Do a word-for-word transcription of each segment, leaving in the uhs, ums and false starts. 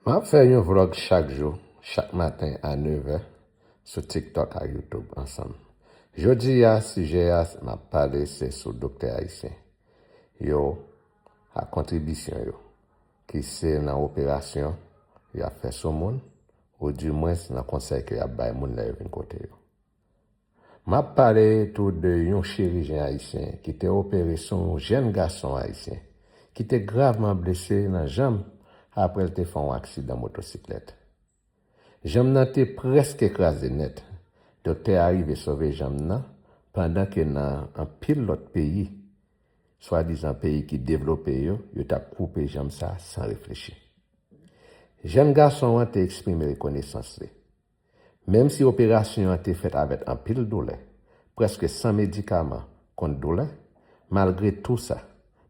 M ap fè yon vlòg chak jou, chak maten a nevè, sou TikTok ak YouTube ansanm. Jodi a, sijè a m ap pale se sou doktè ayisyen yo ak kontribisyon yo, ki se nan operasyon y ap fè sou moun, oudimwens nan konsèy ke y ap bay moun lè yo vin kote yo. M ap pale tou de yon chirijyen ayisyen ki te opere sou yon jèn gason ayisyen ki te gravman blese nan janm apre l te fè yon aksidan motosiklèt. Janm nan te prèske kraze nèt. Doktè a rive sove janm nan pandan ke nan anpil lòt peyi, swadizan peyi ki devlope yo, yo t ap koupe janm sa san reflechi. Jèn gason an te eksprime rekonesans li. Menm si operasyon an te fèt avèk anpil doulè, prèske san medikaman kont doulè, malgre tou sa,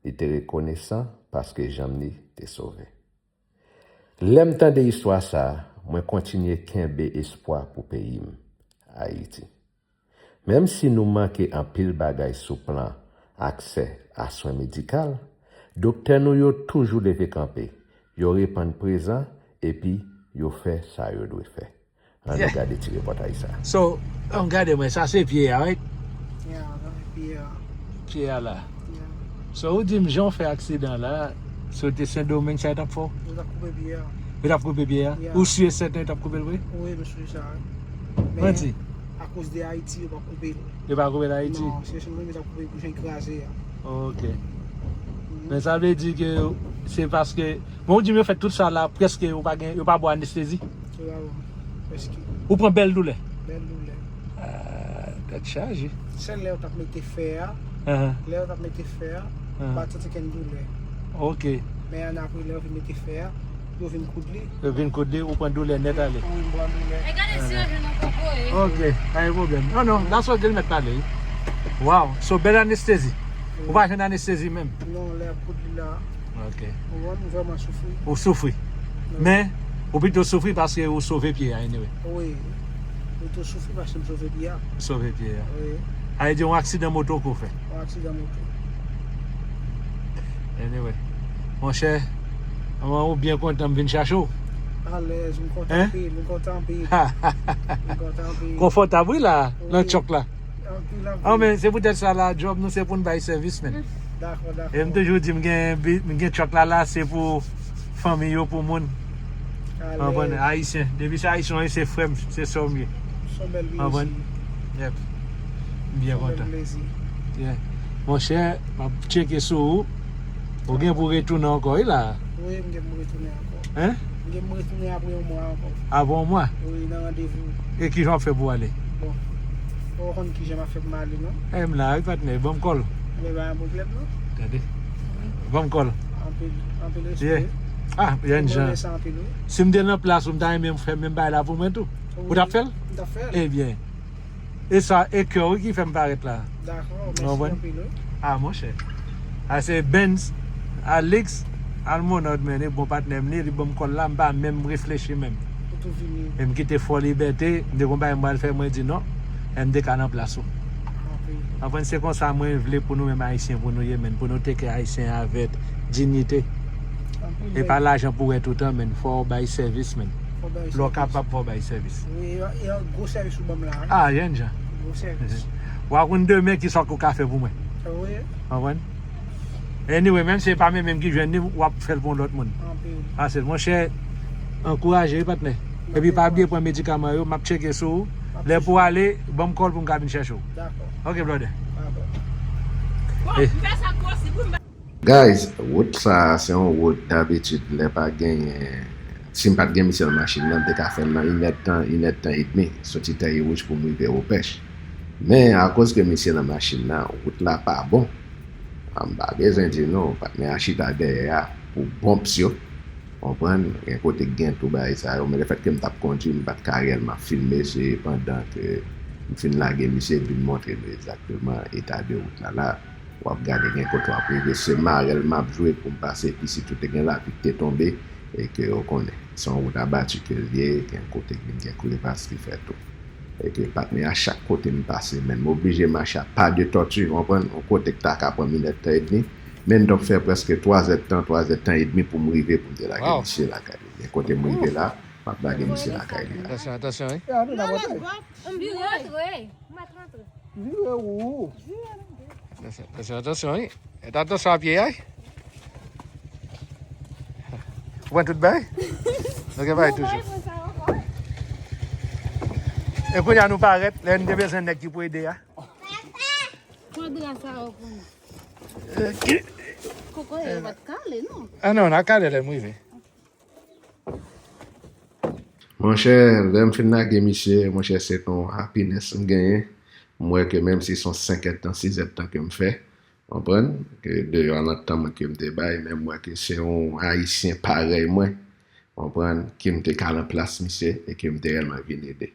li te rekonesan paske janm li te sove. Lè m tande istwa sa a, mwen kontinye kenbe espwa pou peyi m, Ayiti. Menm si nou manke anpil bagay sou plan aksè a swen medikal, doktè nou yo toujou leve kanpe, yo reponn prezan, epi yo fè sa yo dwe fè. Ann nou gade ti repòtaj sa. So, ann gade mwen, sa se pye a, right? Yeah, sa se pye a. Pye a la. Yeah. So, ou di m jan w fè aksidan la, si w te Sendomeng, sa yo t ap fè w? Yo t ap koupe pye a. Yo t ap koupe pye a? Yeah. Ou si e sèten yo t ap koupe l vre? Wi, m si sa. Mwen di. Men, akoz de Ayiti, yo pa koupe l. Yo pa koupe l Ayiti? Non, se Sendomeng yo t ap koupe l pou jan l kraze a. Ok. Mhm. Men sa vle di ke se paske, men ou di m yo fè tout sa la, prèske yo pa gen, yo pa ba w anestezi? Yo pa ba m, prèske. Ou pran bèl doulè? Bèl doulè. Ah, tèt chaje. Sèl lè yo t ap mete fè a, lè yo t ap mete fè a, m pa t santi kenn doulè. Ok. Men annapre, lè yo fin mete fè a, yo vin koud li. Yo vin koud li, ou pran doulè nèt ale. Wi, m pran doulè. E gade si yo jwenn yon koko, e. Ok, pa gen pwoblèm. Non, non, that's ok, l mèt pale, wi. Wow, so bèl anestezi. Ou pa jwenn anestezi menm? Non, lè y ap koud li la. Ok. Ou wè, m vrèman soufri. Ou soufri. Wi. Men, ou pito soufri paske ou sove pye a, anyway. Wi. M pito soufri paske m sove pye a. Ou sove pye a. Wi. Sa vle di yon aksidan moto ke w fè. Yon aksidan moto. Anyway. Monchè, ou byen kontan m vin chache w? Alèz, m kontan anpil, m kontan anpil. M kontan anpil. Konfòtab, wi, la, nan tchòk la. Anpil, anpil. Ah, men se poutèt sa la, djòb nou se pou n bay sèvis, men. Dakò, dakò. E m toujou di, m gen bi-, m gen tchòk la, la, se pou fanmi yo, pou moun. Alèz. Konprann? Ayisyen. Depi se Ayisyen, se frè m, se sè m ye. Se yon bèl plezi. Yep. M byen kontan. Se yon bèl plezi. Yeah. Monchè, m ap tcheke sou ou. Ou gen pou retounen ankò, wi, la. Wi, m gen pou retounen ankò. Hein? M gen pou retounen apre yon mwa ankò. Apre yon mwa? Wi, nan randevou. E kijan w ap fè pou w ale? Bon. Ou konn kijan m ap fè pou m ale, non? E m la, wi, patnè, ban m kòl. Men pa yon pwoblèm, non? Tande. Ban m kòl. Anpil, anpil respè. Yeah. Ah, jèn jan. Mwen renmen sa anpil, wi. Si m te nan plas ou, m ta renmen fè menm bagay la pou mwen tou. Ou t ap fè l? Wi, m t ap fè l. Ebyen. E sa, e kè w wi ki fè m parèt la. Dakò, mèsi anpil, wi. Ah, monchè. A se Benz, Alix, Almonod, men, e bon patnè m li, li ban m kòl la, m pa menm reflechi menm. Ou tou vini. E m kite Fò Libète, m te gon bagay m pral fè, mwen di non, e m te ka nan plas ou. Anpil. Konprann, se konsa mwen vle pou nou menm Ayisyen, pou nou ye, men, pou nou teke Ayisyen avèk diyite. Anpil. E pa lajan pou wè toutan, men, fò w bay sèvis, men. Fò w bay sèvis. Lè w kapab, fò w bay sèvis. Wi, e, e yon gwo sèvis ou ban m la, wi. Ah, jèn jan. Gwo sèvis. Mhm. W a konn demen ki sa w ka fè pou mwen. Wi. Konprann? Anyway, menm si se pa mwen menm ki jwenn li, w ap fè l pou yon lòt moun. Anpil. Pase, monchè, ankouraje, wi, patnè. Epi pa bliye pran medikaman yo, m ap tcheke sou ou. Lè pou ale, ban m kòl pou m ka vin chèche w. Dakò. Ok, brother. Dakò. Bon, eh, m fè sa k posib, wi, m Guys, wout sa a se yon wout dabitid lè pa genyen, si m pa t gen misye nan machin nan, m te ka fè l nan inèdtan, inèdtan edmi, soti Tèyè Wouj pou m rive Opèch. Men, akoz ke misye nan machin nan, wout la pa bon. Ah, m pa bezwen di nou, patnè a chita dèyè a pou bumps yo. Konprann? Gen kote k gen tou bagay sa yo, men lefètke m t ap kondui, m pa t ka reyèlman filme, se pandan ke m fin lage misye, m vin montre nou egzakteman eta de wout la la. W ap gade gen kote w ap rive, se marèl m ap jwe pou m pase, epi sitou te gen lapli ki te tonbe, e ke w konnen, se yon wout abati ke l ye, gen kote k vin gen krepas ki fè tou. E ke patnè a chak kote m pase, men m oblije mache a pa de tòti, w konprann, yon kote k ta ka pran m inèdtan edmi, Men m t ap fè prèske twa zè tan, twa zè tan edmi pou m rive pou m te lage misye lakay li. Men kote m rive la, m ap lage misye lakay li la. Atansyon, atansyon, wi. Vire antre. Ou mèt rantre. Vire ou. Atansyon, atansyon, wi. Fèt atansyon a pye a, wi. Ou pran tout bay? Nou gen bay toujou. E kounye a nou parèt, lè n te bezwen nèg ki pou ede a. Pran dra sa yo pou nou. Koko yo pa t kale, non? Ah non, n a kale lè m rive. Monchè, lè m fin lage misye, monchè, se yon happiness m genyen. M wè ke menm si se yon senk èdtan, sis èdtan ke m fè, konprann, ke deyò a nan tan mwen ke m te bay, men m wè ke se yon Ayisyen parèy mwen, konprann, ke m te ka nan plas misye e ke m te reyèlman vin ede.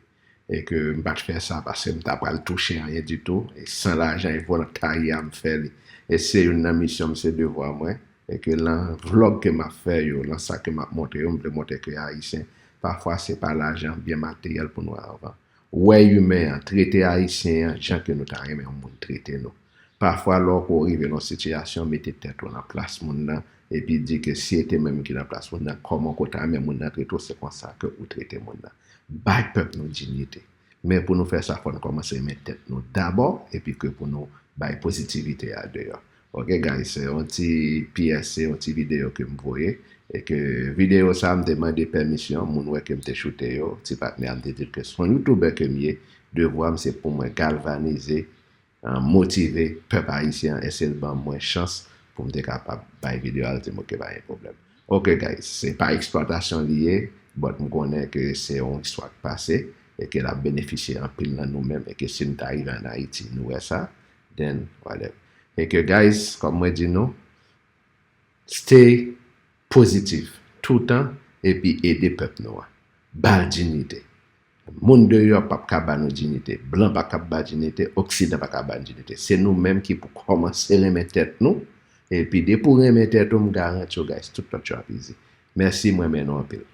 E ke m pa t fè sa paske m ta pral touche anyen ditou, e san lajan, e volontari a m fè li. E se youn nan misyon m, se devwa mwen, e ke lan vlòg ke m ap fè yo, lan sa ke m ap montre yo, m vle montre ke Ayisyen, pafwa se pa lajan, byen materyèl pou nou anvan. Wè imen an, trete Ayisyen an jan ke nou ta renmen yon moun trete nou. Pafwa lè w rive nan yon sitiyasyon, mete tèt ou nan plas moun nan, epi di ke si se te mwen menm ki nan plas moun nan, kòman w ta renmen moun nan trete w, se konsa ke ou trete moun nan. Bay pèp nou diyite. Men pou nou fè sa, fò n kòmanse renmen tèt nou dabò, epi ke pou nou bay pozitivite a deyò. Ok guys, se yon ti P S C, yon ti videyo ke m voye. E ke videyo sa a, m te mande pèmisyon, moun wè ke m te choute yo, ti patnè a, m te di l ke se yon youtubè ke m ye, devwa m se pou mwen galvanize, motive pèp ayisyen an, eseye l ban mwen chans pou m te kapab bay videyo a, l di m ok, pa gen pwoblèm. Ok guys, se pa eksplwatasyon li ye, but m konnen ke se yon istwa k pase e ke l ap benefisye anpil nan nou menm e ke si n ta rive ann Ayiti, nou wè sa, then whatever. E ke guys, kòm mwen di nou, stay pozitif toutan epi ede pèp nou an. Ba l diyite. Moun deyò p ap ka ba nou diyite. Blan pa kab ba diyite, oksidan pa ka ba n diyite. Se nou menm ki pou kòmanse renmen tèt nou. Epi depi w renmen tèt ou, m garanti w guys, tout lòt yo ap izi. Mèsi, m renmen nou anpil.